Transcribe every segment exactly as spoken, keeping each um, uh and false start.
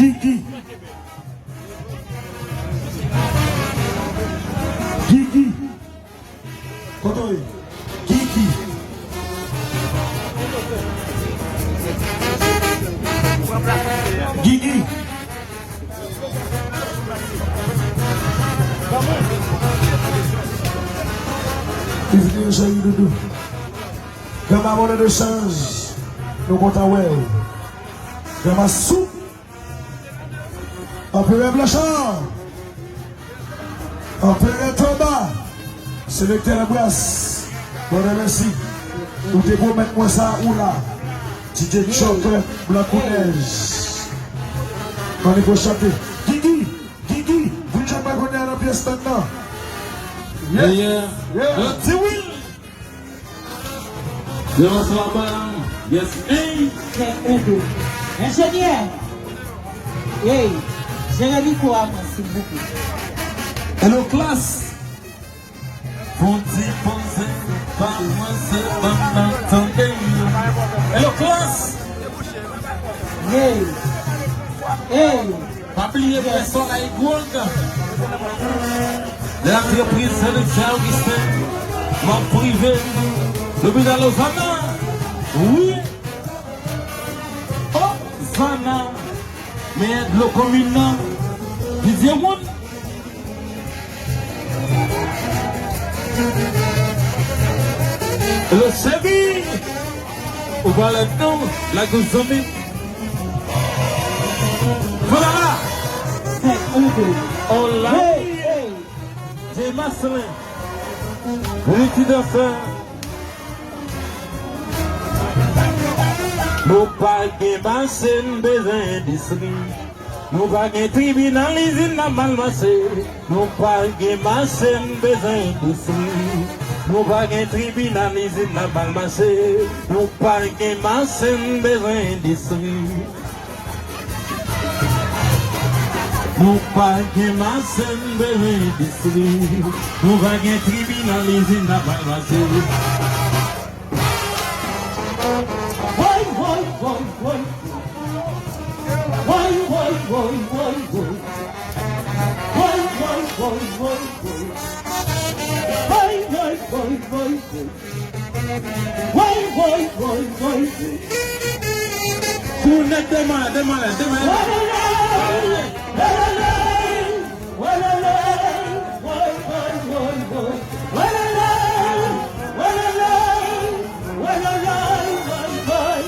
Gigi. Gigi. Kote w ye? Gigi. Gigi. Li vini, cheri doudou. Granma, monnaie de change. Nou kontan wè w. Granma sou. Anperè Blanchard. Anperè Toba. Selektè Labras. Brother, mèsi. Ou te pwomèt mwen sa, ou la. D J Chuck, Blanc ou Nèj. Ann, li pou chante. Gigi, Gigi, vin jwenn mwen kounye a nan pyès tann nan. Yeah, yeah. Ti Will. Yo, bonswa, bòy. Yes, hey. Check un, deux. Enjenyè. Hey, jere mikwo a mwen, silvouplè. Hello, class. Fon ti poze, pa ranse, ban m nan tande. Hello, class. Hey. Hey. Pa bliye fè Solèy Gold. Lantrepriz Fèlix Jean Augustin, Mòg Prive, Lopital Ozana. Wi. Ozana. Meyè dlo komin nan. Didier Wood. Lo Sevi. Ou pa lè non, la gous zanmi. Falala. Hey, hey. Olay. Hey, hey. Jay Marcelin. Ricky Danfè. Nou pa gen mache, n bezwen endistri. Nou pa gen tribinal, izin n ap mal mache. Nou pa gen mache, n bezwen endistri. Nou pa gen tribinal, izin n ap mal mache. Nou pa gen mache, n bezwen endistri. Nou pa gen mache, n bezwen endistri. Nou pa gen tribinal, izin n ap mal mache. Woy, woy, woy, woy. Woy, woy, woy, woy, woy. Woy, woy, woy, woy, woy. Woy, woy, woy, woy, woy. Woy, woy, woy, woy, woy. Tou nèt demann, demann, demann. Walalay, walalay, walalay, woy, woy, woy, woy. Walalay, walalay, walalay, woy, woy.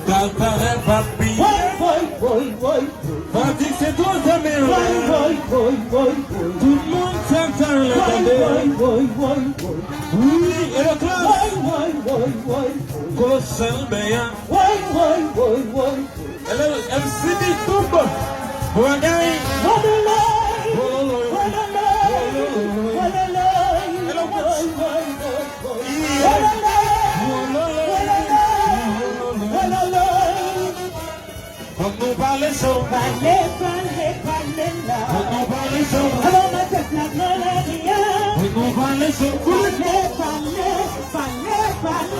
Kalkarè papi. Woy, woy, woy, woy. Fanatik se twòzèm an. Woy, woy, woy, woy, woy. Tout moun sa sa le tande. Woy, woy, woy, woy, woy. Wi, e le klas. Woy, woy, woy, woy, woy. Kolosal Beya. Woy, woy, woy, woy, woy. E le M C D Tube. Bon bagay. Wololoy. Wololoy. Wololoy. Wololoy. E le Watch. Woy, woy, woy, woy. Wololoy. Wololoy. Wololoy. Wololoy. Fòk nou pale cho. Pale, pale, pale la. Fòk nou pale cho. Avan machèt la pran lari a. Fòk nou pale cho. Pale, pale, pale, pale, pale,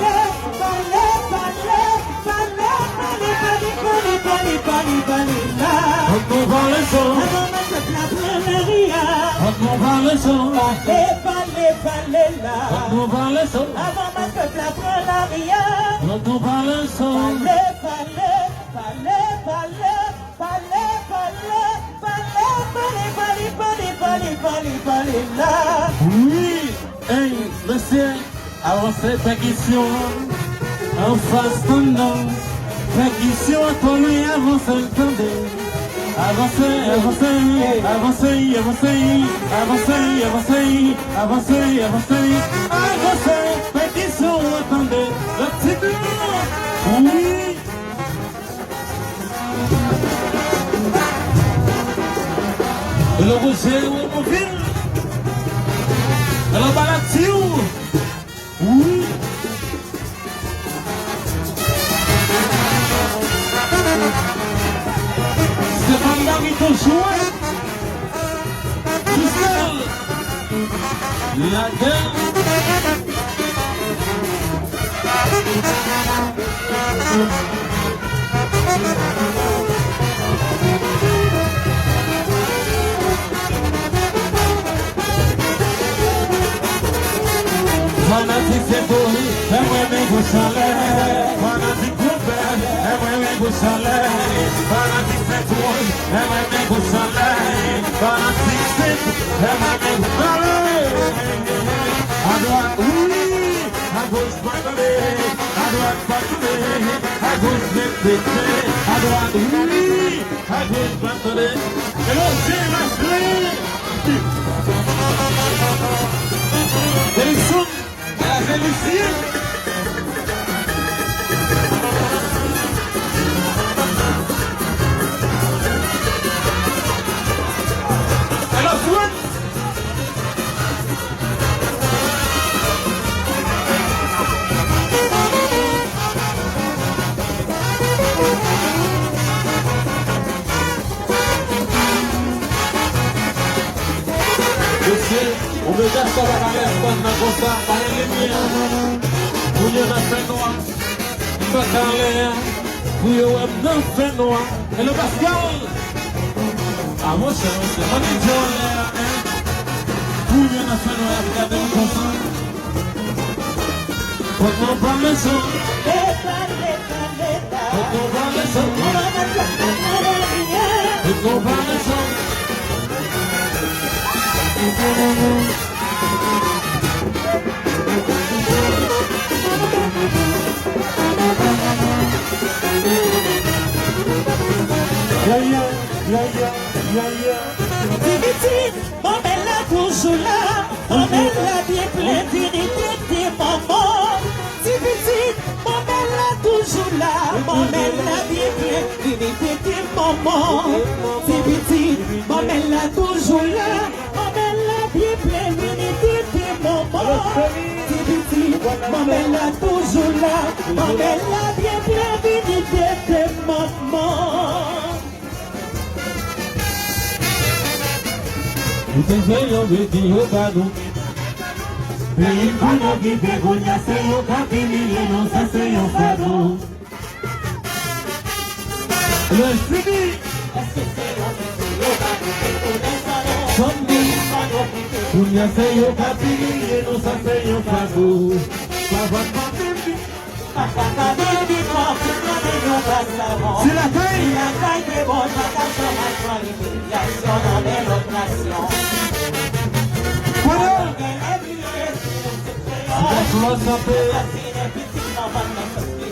pale, pale, pale, pale, pale, pale, pale la. Fòk nou pale cho. Avan machèt la pran lari a. Fòk nou pale cho. Pale, pale, pale la. Fòk nou pale cho. Avan machèt la pran lari a. Fòk nou pale cho. Pale, pale. Pale, pale, pale, pale, pale, pale, pale, pale, pale, pale, pale la. Wi, ey, mesye, avanse pèkisyon an, anfas tann nan. Pèkisyon an twò lwen, avanse l tande. Avanse, avanse, avanse, avanse, avanse, avanse, avanse, avanse, avanse, pèkisyon an tande. Lòt ti blan, wi. Hello, Roger, Romonvil. Hello, Balatiu. Wi. Stéphane Barito jwe. Gisèle. Lagè. Pouch anlè, fanatik Gwoupè, M M A pouch anlè, fanatik Sentwòch, M M A pouch anlè, fanatik Sent, M M A pouch anlè. Adwat, wi, agoch, pa tande, adwat, pa tande, agoch, repete, adwat, wi, agoch, pa tande. Hello, J Masri. Eleksyon. Gaz Elisye. Hello, Sweet. Mesye, ou mete sa pa ka desann nan konsa, pa gen limyè. Kounye a nan fènwa, m pa ka anlè a, pou yo wè m nan fènwa. Hello, Pascal! A, monchè, monchè, mande John lè a, en. Kounye a nan fènwa, y ap gade m konsa. Fòk nou pa mechan. Fòk nou pa mechan. Fòk nou pa mechan. Yeah, yeah, yeah, yeah, yeah, yeah. Ti pitit, manmèl la toujou la, manmèl la byen plen, vini tete manman. Ti pitit, manmèl la toujou la, manmèl la byen plen, vini tete manman. Ti pitit, manmèl la toujou la, manmèl la byen plen, vini tete manman. Ti pitit, manmèl la toujou la, manmèl la byen plen, vini tete manman. Ou te fè yon bedi yo ba nou. Peyi n pou n okipe, kounye a se yo k ap imilye nou, sa se yon fado. Lè fini. Èske se yon bedi yo ba nou, te konnen sa nou? Kounye a se yo k ap imilye nou, sa se yon fado. Pa va tande. Si lakay. Si lakay te bon, sa t ap janm al pran imilyasyon nan men lòt nasyon. Kounye a, si ta flò sante,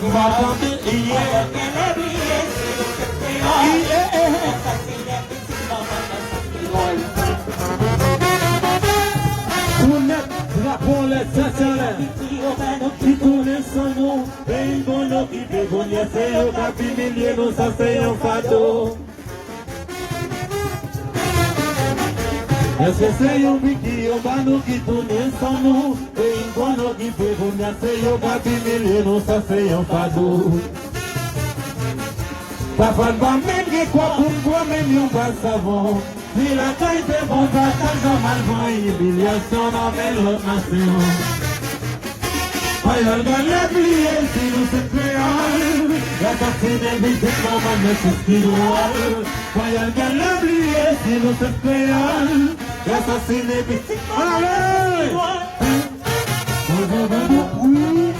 nou pa tande, iye. Iye, eh, eh. Pou nèt, drapo anlè, tèt anlè. Ki tounen san nou, peyi n pou n okipe, kounye a se yo k ap imilye nou, sa se yon fado. Èske se yon bedi yo ba nou ki tounen san nou, peyi n pou n okipe, kounye a se yo k ap imilye nou, sa se yon fado. Papa n pa menm gen kòb pou n pran menm yon bal savon. Si lakay te bon, sa t ap janm al pran imilyasyon nan men lòt nasyon. Panyòl genlè bliye si nou se kreyòl. Y asasinen pitit manman n, men sis ki dwòl. Panyòl genlè bliye si nou se kreyòl. Y asasinen pitit manman n, men sis ki dwòl. Wi.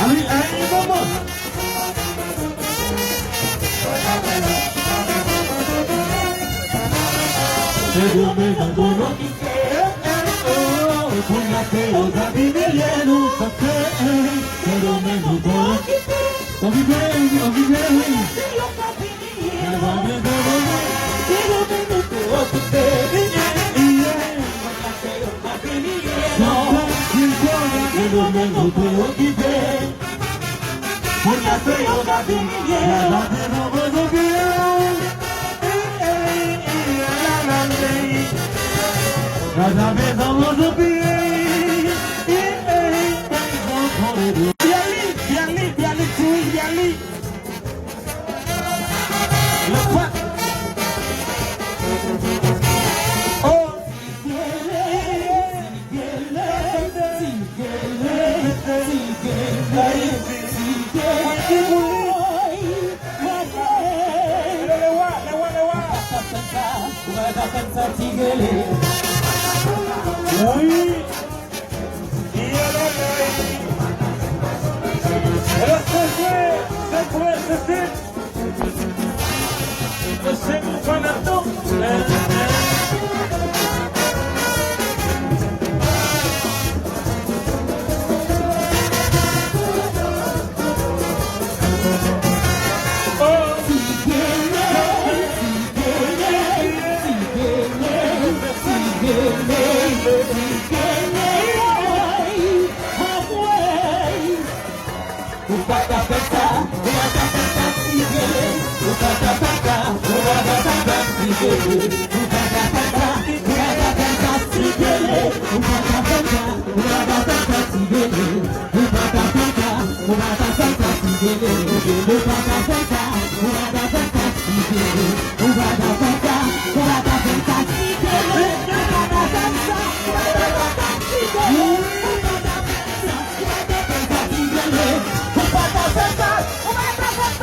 Ay, ay, manman. Sendomeng, Sendomeng. Kounye a se yo k ap imilye nou, paske Sendomeng nou te okipe. Okipe, okipe, wi. Sendomeng nou te okipe. Iye. Sendomeng nou te okipe. Kounye a se yo k ap imilye nou. Byali, Byali, Byali, tou, Byali. Le pa. Oh. Lewa, lewa, lewa. Wi. Yalala. Rete fre, rete fre, rete. Mesye, nou pa nan tan. Ou pa ka fè sa, ou pa ka fè sa, Ti Gele. Ou pa ka fè sa, ou pa ka fè sa, Ti Gele. Ou pa ka fè sa, ou pa ka fè sa, Ti Gele. Ou pa ka fè sa, ou pa ka fè sa, Ti Gele. Ou pa ka fè sa, ou pa ka fè sa, Ti Gele. Ou pa ka fè sa, ou pa ka fè sa, Ti Gele. Ou pa ka fè sa, ou pa ka fè sa, Ti Gele. Ou pa ka fè sa, ou pa ka fè sa, Ti Gele. Ou pa ka fè sa, ou pa ka fè sa, Ti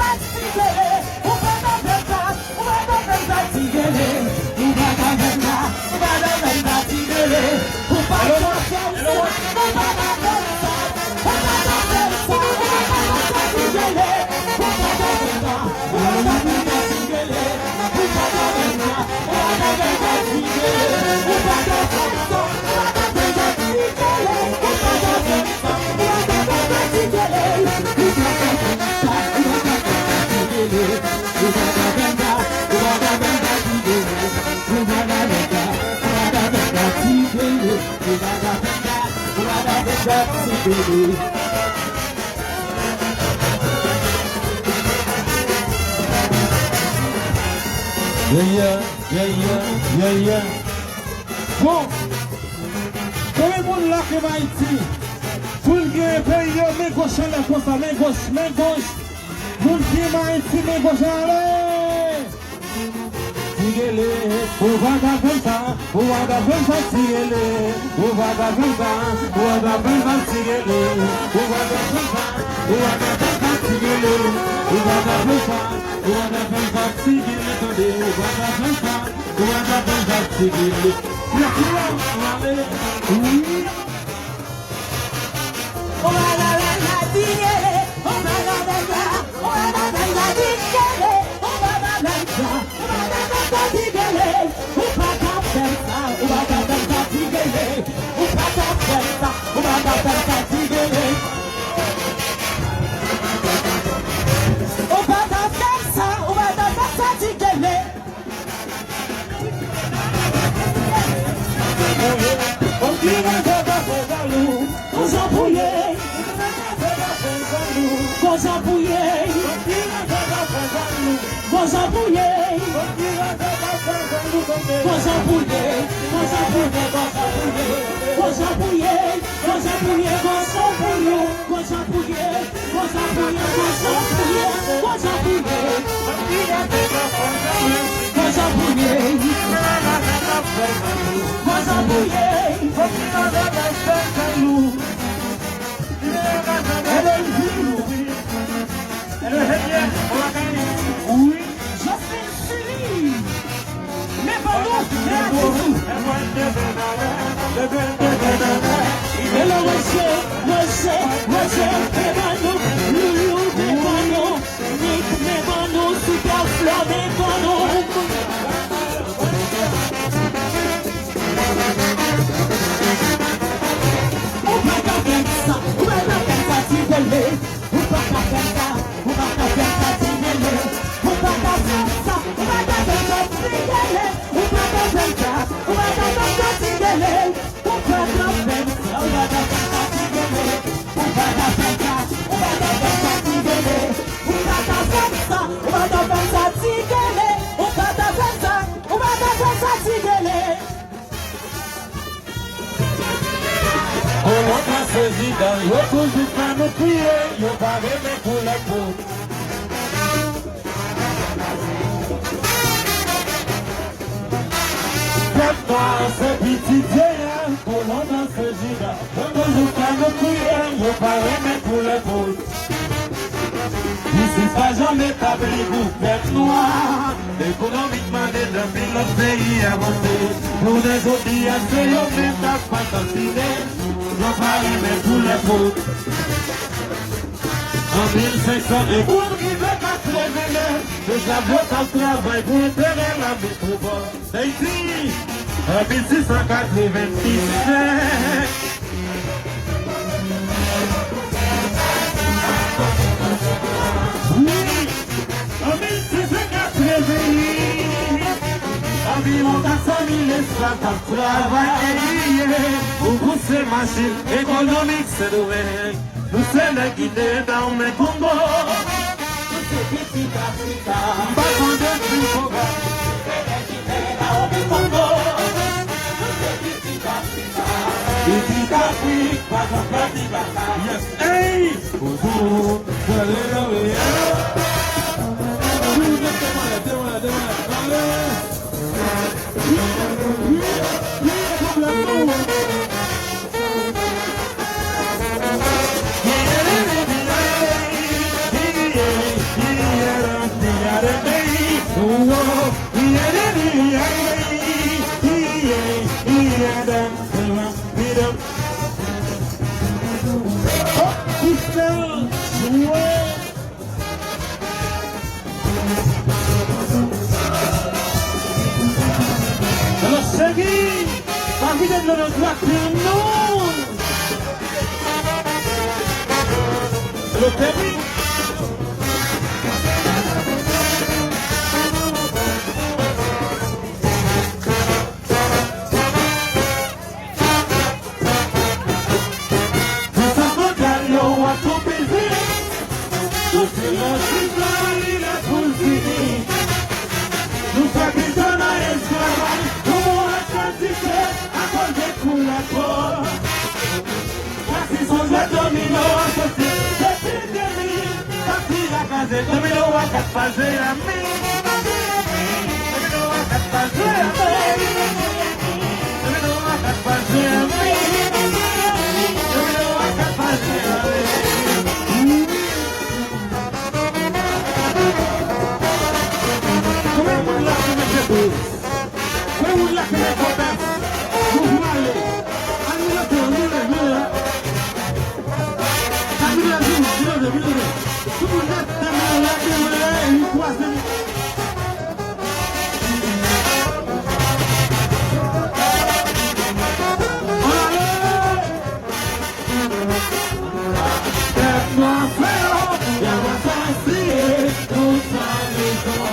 Gele. Ou pa ka fè sa, ou pa ka fè sa, Ti Gele. Ou pa ka fè sa, ou pa ka fè sa, Ti Gele. Ou pa ka fè sa, ou pa ka fè sa, Ti Gele. Ou pa ka fè sa, ou pa ka fè sa, ou pa ka fè sa, ou pa ka fè sa, Ti Gele. Ou pa ka fè sa, ou pa ka fè sa, Ti Gele. Ou pa ka fè sa, ou pa ka fè sa, Ti Gele. Ou pa ka fè sa, ou pa ka fè sa, Ti Gele. Ou pa ka fè sa, ou pa ka fè sa, Ti Gele. Ou pa ka fè sa, ou pa ka fè sa, Ti Gele. Ou pa ka fè sa, ou pa ka fè sa, Ti Gele. Ou pa ka fè sa, ou pa ka fè sa, Ti Gele. Ou pa ka fè sa, ou pa ka fè sa, Ti Gele. Yeah, yeah, yeah, yeah, yeah, yeah. Bon, konbyen moun la ki renmen Ayiti? Moun ki renmen peyi yo, men goch anlè konsa, men goch, men goch. Moun ki renmen Ayiti, men goch anlè. Ti Gele, ou pa ka fè sa, ou pa ka fè sa, Ti Gele. Ou pa ka fè sa, ou pa ka fè sa, Ti Gele. Ou pa ka fè sa, ou pa ka fè sa, Ti Gele. Ou pa ka fè sa, ou pa ka fè sa, Ti Gele, tande. Ou pa ka fè sa, ou pa ka fè sa, Ti Gele. Mèsi, ale. Wi. Gon jan pou ye. Gon jan pou ye. Gon jan pou ye. Gon jan pou ye. Gon jan pou ye. Gon jan pou ye. Gon jan pou ye. Gon jan pou ye. Gon jan pou ye. Gon jan pou ye. Gon jan pou ye. Gon jan pou ye, gon jan pou ye, gon jan pou ye. Gon jan pou ye. Gon jan pou ye. Hello, Hello, Hello. Wi. Jocelyn Sully. Men ban nou, men atis ou. Hello, Roger, Roger, Roger, men ban nou, Loulou, men ban nou, Nick, men ban nou, Super Fleur, men ban nou. Ou pa ka fè sa, ou pa ka fè sa, Ti Gele. Ou pa ka fè sa, ou pa ka fè sa, Ti Gele. Ou pa ka fè sa, ou pa ka fè sa, Ti Gele. Ou pa ka fè sa, ou pa ka fè sa, Ti Gele. Ou pa ka fè sa, ou pa ka fè sa, Ti Gele. Ou pa ka fè sa, ou pa ka fè sa, Ti Gele. Ou pa ka fè sa, ou pa ka fè sa, Ti Gele. Ou pa ka fè sa, ou pa ka fè sa, Ti Gele. Kolon nan se zidal, yo toujou fè nou kriye, yo pa renmen koulè po. Pèp nwa se pitit Dye a, kolon nan se zidal, yo toujou fè Yo kriye, yo pa renmen koulè po. Isit pa janm etabli pou pèp nwa. Ekonomikman, de anpil lòt peyi avanse. Jounen jodi a, se yo menm k ap asasinen. Yo pa renmen koulè po. An mil senk san, e pou n rive katreven, esklav yo t ap travay pou enterè lame pou bò Ayiti. An mil sis san katrevenndisèt. Wi, an mil sis san katreven, anviwon kat san mil esklav t ap travay pou pouse machin ekonomik Sendomeng. Nou se nèg ki te nan men Kongo. Nou se pitit Afrika. M pa tande di Kongo. Nou se nèg ki te nan men Kongo. Nou se pitit Afrika. Pitit Afrik, pa janm pèdi batay. Yes, hey! Bonjou, fè leve, yeah! Wi, mete mwen la, mete mwen la, mete mwen la. Ale! Wi, wi, wi, pwoblèm nou. Oh, Christelle, ouais. Alò, cheri, pa vide dlo nan trakte an, non. Dlo tèmik. Nan sant mondyal yo, w ap toupizi. Soti nan sitwayènte pou l fini. Nou fè pito nan esklavaj, nou mouri an kantite akoz de koulè po. Rasis, jwèt domino an soti de Sendomeng. Pati a kraze, domino a kat pa jwe a mi. Domino a kat pa jwe a mi. Domino a kat pa jwe a mi. Domino a kat pa jwe a mi. Konbyen moun la ki mete tou? Konbyen moun la ki mete tou? Nou pwale. Ann vin antre, ann vin antre, vin antre. Ann vin antre, vin antre, vin antre. Tout moun mete men anlè, men anlè, epi kwaze men. Ann ale! Tèt nwa fè yo, y ap asasinen nou san rezon. Hey!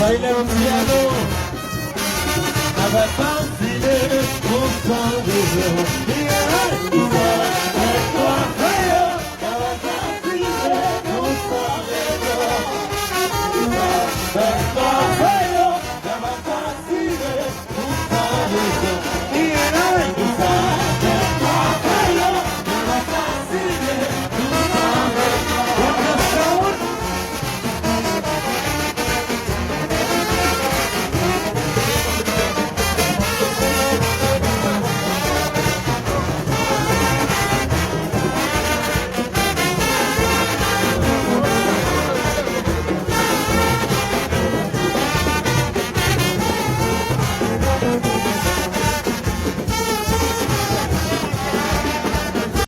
Bailemos piano, avanzamos, vamos, vamos.